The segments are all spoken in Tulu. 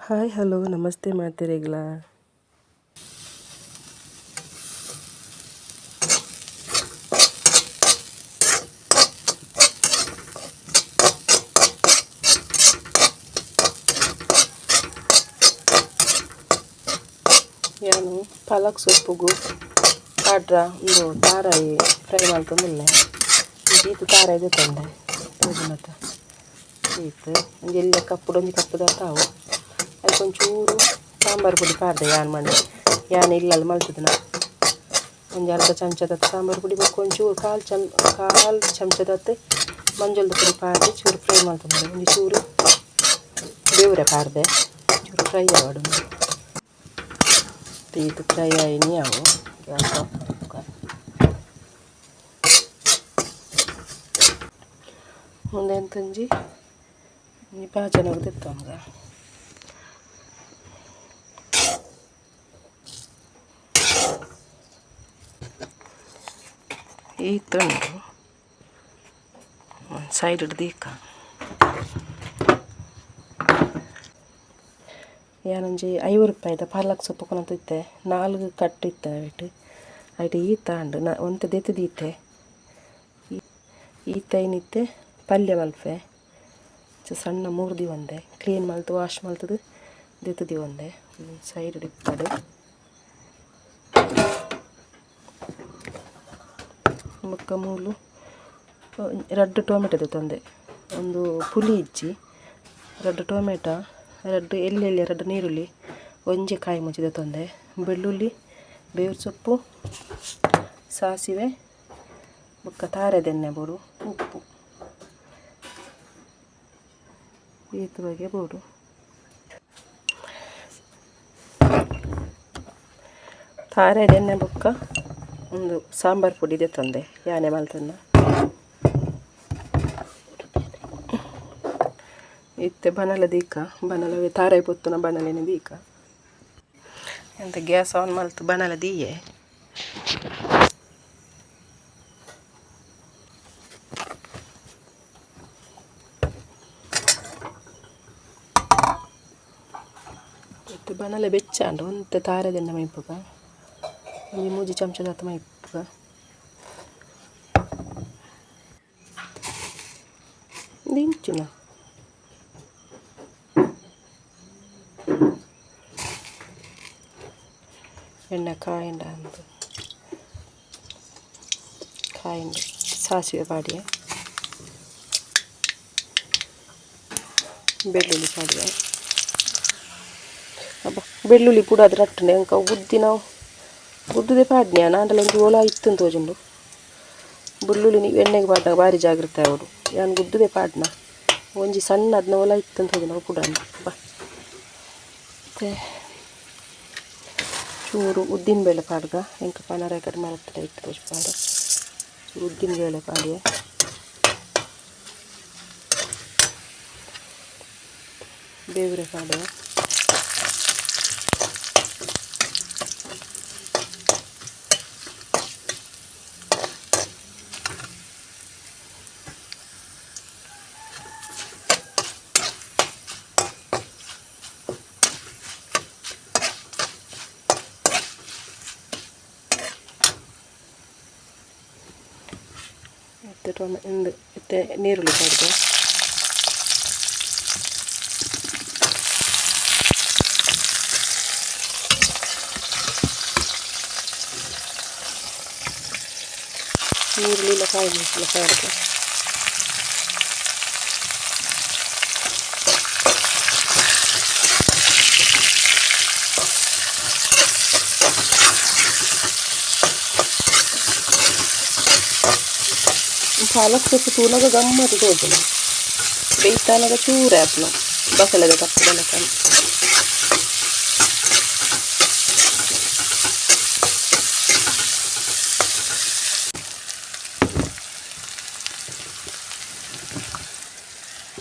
Hi hello namaste ಮಾತೆರೆಗ್ಲ. ಯಾನು ಪಾಲಕ್ ಸೊಪ್ಪುಗು ಪಾಡ್ರ ಉಂದು ತಾರಾಯಿ ಫ್ರೈ ಮಲ್ತೊಂದುಲ್ಲೆ. ಈತ್ ತಾರಾಯಿ ದೆತ್ತೊಂಡೆ ತೋಜುನತ ಈತ್ ಒಂಜಿ ಎಲ್ಯ ಕಪ್ಪುಡು ಒಂಜಿ ಕಪ್ಪುದಾತ ಆವು. ಐಕ್ ಒಂಚೂರು ಸಾಂಬಾರು ಪುಡಿ ಪಾಡ್ದೆ ಯಾನ್ ಮಣ್ಣೆ ಯಾನ್ ಇಲ್ಲಲ್ ಮಲ್ತುದಿನ ಒಂಜಿ ಅರ್ಧ ಚಮಚದತ್ ಸಾಂಬಾರು ಪುಡಿ ಬೊಕ್ಕ ಒಂಚೂರು ಕಾಲು ಚಮಚದತ್ ಮಂಜೊಲ್ದ ಪುಡಿ ಪಾಡ್ದು ಚೂರು ಫ್ರೈ ಮಲ್ತೊಂದುಲ್ಲೆ. ಒಂಜಿ ಚೂರು ಬೇವುರೆ ಪಾಡ್ದೆ ಚೂರು ಫ್ರೈ ಆವಡ್. ಈತ್ ಫ್ರೈ ಆಯಿನಿ ಅವು ಗ್ಯಾಸ್ ಆಫ್. ಉಂದೆಂತೊಂಜಿ ಒಂಜಿ ಬಾಜನೊಗು ದೆತ್ತೊಂಗ. ಈತ್ ಉಂಡು ಸೈಡ್ ದೀಕ. ಯಾನೊಂಜಿ 50 ರೂಪಾಯಿದ ಪಾಲಕ್ ಸೊಪ್ಪು ಕೊನೊತಿತ್ತೆ. 4 ಕಟ್ಟು ಇತ್ತೆ ಅವೇಟ್. ಐಟ್ ಈತ ಆಂಡ್ ಒಂತೆ ದೆತ್ತ್ ದೀತೆ. ಈತ ಐನಿತ್ತೆ ಪಲ್ಯ ಮಲ್ಪೆ ಸಣ್ಣ ಮೂರ್ದಿ ಒಂದೆ ಕ್ಲೀನ್ ಮಲ್ತ್ ವಾಶ್ ಮಲ್ತುದು ದೆತ್ತ್ ದೀವೊಂದೆ ಸೈಡ್ ಇಪ್ಪಡ್. ಬೊಕ್ಕ ಮೂಲು ರಡ್ಡ್ ಟೊಮೆಟೊ ದೆತ್ತೊಂದೆ. ಒಂದು ಪುಲಿ ಇಜ್ಜಿ. ರಡ್ಡ್ ಟೊಮೆಟೊ, ರಡ್ಡ್ ಎಲ್ಯ ಎಲ್ಯ ರಡ್ಡ್ ನೀರುಳ್ಳಿ, ಒಂಜಿ ಕಾಯಿ ಮುಂಚಿ ದೆತ್ತೊಂದೆ. ಬೆಳ್ಳುಳ್ಳಿ, ಬೇವು ಸೊಪ್ಪು, ಸಾಸಿವೆ, ಬೊಕ್ಕ ತಾರೆದೆಣ್ಣೆ ಬೋಡು, ಉಪ್ಪು. ಈತ್ ಬಗೆ ಬೋಡು. ತಾರೆದೆಣ್ಣೆ ಬೊಕ್ಕ ಒಂದು ಸಾಂಬಾರು ಪುಡಿ ದೆತ್ತೊಂದೆ ಯಾನೆ ಮಲ್ತುನ. ಇತ್ತೆ ಬನಲ ದೀಕ ಬನಲವೆ ತಾರಾಯಿ ಪೊತ್ತುನ ಬನಲೆನೆ ದೀಕ. ಎಂತ ಗ್ಯಾಸ್ ಆನ್ ಮಲ್ತು ಬನಲ ದೀಯೆ. ಇತ್ತೆ ಬನಲೆ ಬೆಚ್ಚಾಂಡ್ ಒಂತೆ ತಾರೆದೆಣ್ಣೆ ಮೈಪುಗ ಒಂಜಿ 3 ಚಮಚದಾತ್ ಮೈಪುಗ. ದಿಂಚಿನ ಎಣ್ಣೆ ಕಾಯಿಂಡ ಅಂದು ಕಾಯಿಂಡು ಸಾಸಿವೆ ಪಾಡಿಯೆ, ಬೆಳ್ಳುಳ್ಳಿ ಪಾಡಿಯೆ. ಅಬ್ಬ ಬೆಳ್ಳುಳ್ಳಿ ಪೂರ ಅದು ರಟ್ಟುಂಡೆ ಅಂಕ ಗುದ್ದಿನ ಗುದ್ದುದೆ ಪಾಡ್ನೆ ಆಂಡಲ ಒಂಜಿ ಓಲ ಇತ್ತುಂದು ತೋಜುಂಡು. ಬೆಳ್ಳುಳ್ಳಿ ಎಣ್ಣೆಗೆ ಪಾಡ್ನಾಗ ಭಾರಿ ಜಾಗ್ರತೆ ಆವೊಡು. ಯಾನ್ ಗುದ್ದುದೆ ಪಾಡ್ನ ಒಂಜಿ ಸಣ್ಣ ಅದ್ನ ಓಲ ಇತ್ತುಂದು ತೋಜುಂಡು ಅವು ಪುಡಂದು. ಬಾ ಮತ್ತೆ ಚೂರು ಉದ್ದಿನಬೇಳೆ ಪಾಡ್ಗ ಎಂಕ್ ಪನರ ಕಡೆ ಮರತ್ತದ ಇತ್ತು ತೋಜಿ ಪಾಡ. ಚೂರು ಉದ್ದಿನಬೇಳೆ ಪಾಡಿಯೆ. ಬೇವುರೆ ಪಾಡುವ. ಇತ್ತೆ ಟೊಮೆ ಇಂದು ಇತ್ತೆ ನೀರುಳ್ಳಿ ಪಾಡ್ಗ. ನೀರುಳ್ಳಿ ಕಾಯಿ ಮೆಣಸು ಪಾಡ್ಗ. ಪಾಲಕ್ ಸೊಪ್ಪು ತೂನಗ ಗಮ್ಮತ್ತು ತೋಜುಂಡು. ಬೇಯ್ತಾನಗ ಚೂರೆ ಆಪುಂಡು ಬಸಳೆದ ತಪ್ಪುದ ಲೆಕ್ಕನೆ.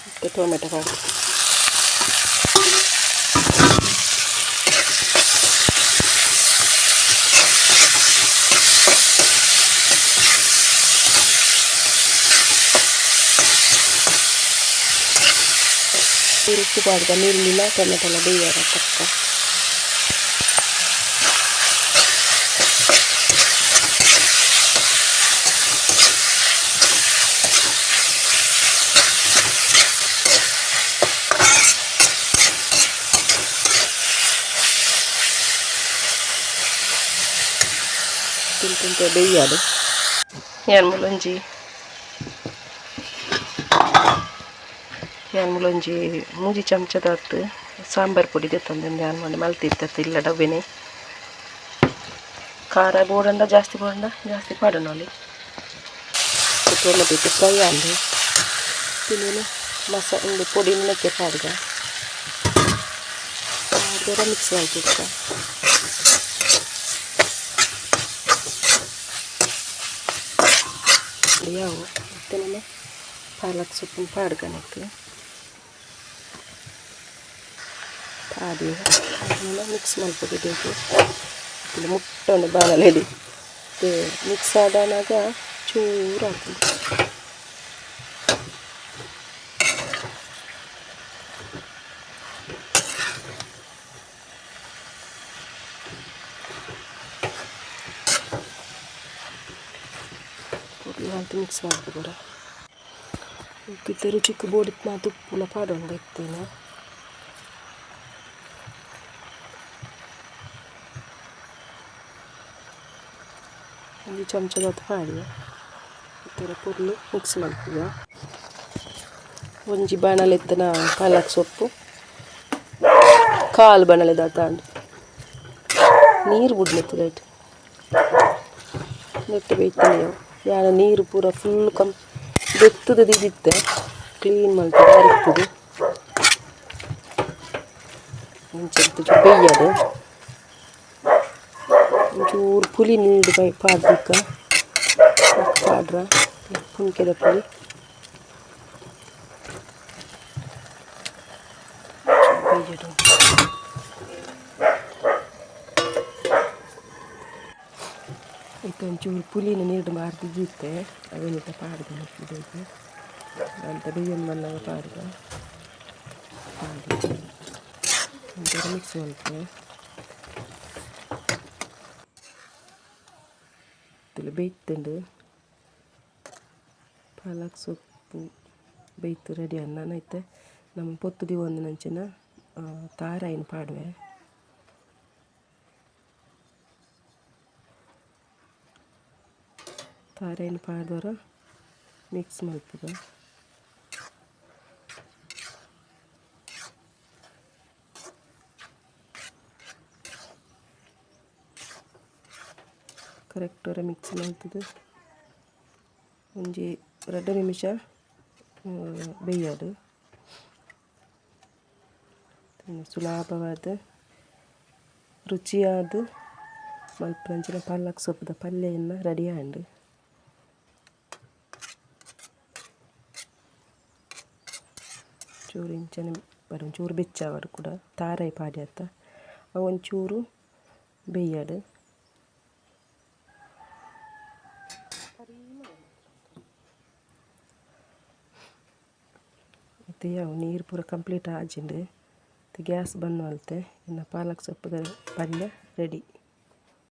ಇತ್ತೆ ಟೊಮೆಟೊ ಪಾಡ್ಗ. ಉಪ್ಪು ಪಾಡ್ದ ನೀರುಳ್ಳಿಲ ಟೊಮೆಟೊಲ ಬೇಯಾರ ತಕ್ಕ. ತಿಂತ ಬೇಯಾಡು ಯಾನ್ ಮೂಲೊಂಜಿ ಯಾನ್ ಮೂಲೊಂಜಿ ಮೂಜಿ ಚಮಚದಾತ್ ಸಾಂಬಾರ್ ಪೊಡಿ ದೆತ್ತೊಂದು ಯಾನ್ ಮೊನ್ನೆ ಮಲ್ತಿತ್ತತ್ತು ಇಲ್ಲ ಡಬ್ಬೆನೆ. ಖಾರ ಬೋಡಂಡ ಜಾಸ್ತಿ ಬೋಡಂಡ ಜಾಸ್ತಿ ಪಾಡೊನೊಲಿ. ಟೊಮೆಟೊ ಫ್ರೈ ಆಂಡ್ ತಿನ್ನುನು ಮಸ ಉಂದು ಪೊಡಿ ನೆಕ್ಕೆ ಪಾಡ್ಗ ಪಾಡ್ದೊರ ಮಿಕ್ಸ್ ಮಲ್ತಿತ್ತ. ಯಾವು ಇತ್ತೆ ನಮ್ಮ ಪಾಲಕ್ ಸೊಪ್ಪು ಪಾಡ್ಗ ನೆಕ್ಕ್ ಪಾಡಿ ಮಿಕ್ಸ್ ಮಲ್ಪೊಡು ಇಡೀ. ಮುಟ್ಟೊಂಡು ಬಾಣಲೆಡ್ ಮಿಕ್ಸ್ ಆದಾನಾಗ ಚೂರು ಆಪುಂಡು. ಪೊರ್ಲು ಮಿಕ್ಸ್ ಮಲ್ಪುಗೊರ. ಇತ್ತೆ ರುಚಿಕ್ ಬೋಡಿತ್ತಿನಾತ್ ಉಪ್ಪುಲ ಪಾಡೊಂದು ಇತ್ತೇನೆ. ಒಂಜಿ ಚಮಚದಾತ್ ಪಾಡಿಯ ಇತ್ತರ ಪೊರ್ಲು ಮಿಕ್ಸ್ ಮಲ್ಪುಗ. ಒಂಜಿ ಬಾಣಲೆ ಇತ್ತಿನ ಪಾಲಕ್ ಸೊಪ್ಪು ಕಾಲು ಬಾಣಲೆ ದಾತಾಂಡ್ ನೀರು ಬುಡ್ಲೆತ್ತದ ಐಟ್ ನೆಟ್ಟು ಬೇಯ್ತನೆ ಯಾನ ನೀರು ಪೂರ ಫುಲ್ ಕಂ ದೆತ್ತುದು ದೀದಿತ್ತೆ ಕ್ಲೀನ್ ಮಲ್ತುದು ಅರಿತುದು ಇಂಚ ಬೇಯ್ಯಡು ಒಂಚೂರು ಪುಲಿ ನೀರು ಬೈ ಪಾಡ್ದಿಕ್ಕ ಪಾಡ್ರ ಪುನ್ಕೆದ ಪುಲಿ ಬೇಯ್ಯಡು. ಇತ್ತೆ ಒಂಚೂರು ಪುಲಿನ ನೀರು ಮಾರ್ದಿದ್ದಿತ್ತೆ ಅವೆನಿತ ಪಾಡ್ದ ಇದಕ್ಕೆ ಅಂತ ಬೇಯೊಂದು ಬಂದಾಗ ಪಾಡ್ದ ಪಾಡಿ ಒಂಥರ ಮಿಕ್ಸ್ ಮಲ್ಪುವೆ. ಬೇಯ್ತುಂಡು ಪಾಲಕ್ ಸೊಪ್ಪು ಬೇಯ್ತು ರೆಡಿ ಆಂಡ್. ಇತ್ತೆ ನಮ ಪೊತ್ತು ದೀವೊಂದಿನಂಚಿನ ತಾರಾಯಿನ್ ಪಾಡುವೆ. ತಾರಾಯಿನ್ ಪಾಡ್ದೊರ ಮಿಕ್ಸ್ ಮಲ್ಪುಗ. ಕರೆಕ್ಟ್ ಒರ ಮಿಕ್ಸ್ ಮಲ್ತುದು ಒಂಜಿ ರಡ್ಡ್ ನಿಮಿಷ ಬೇಯಡು. ಸುಲಭವಾದ ರುಚಿಯಾದ ಮಲ್ಪುನಂಚಿನ ಪಾಲಕ್ ಸೊಪ್ಪುದ ಪಲ್ಯ ರೆಡಿ ಆಂಡ್. ಚೂರು ಇಂಚನೆ ಒಂಚೂರು ಬೆಚ್ಚ ಆವಡ್ ಕೂಡ ತಾರಾಯಿ ಪಾಡ್ಯತ್ತ ಅವು ಒಂಚೂರು ಬೇಯಡ್. ಇತ್ತೆ ಯಾವು ನೀರು ಪೂರ ಕಂಪ್ಲೀಟ್ ಆಜಿಂಡ್. ಇತ್ತೆ ಗ್ಯಾಸ್ ಬಂದ್ ಮಲ್ತೆ. ಇನ್ನು ಪಾಲಕ್ ಸೊಪ್ಪುದ ಪಲ್ಯ ರೆಡಿ.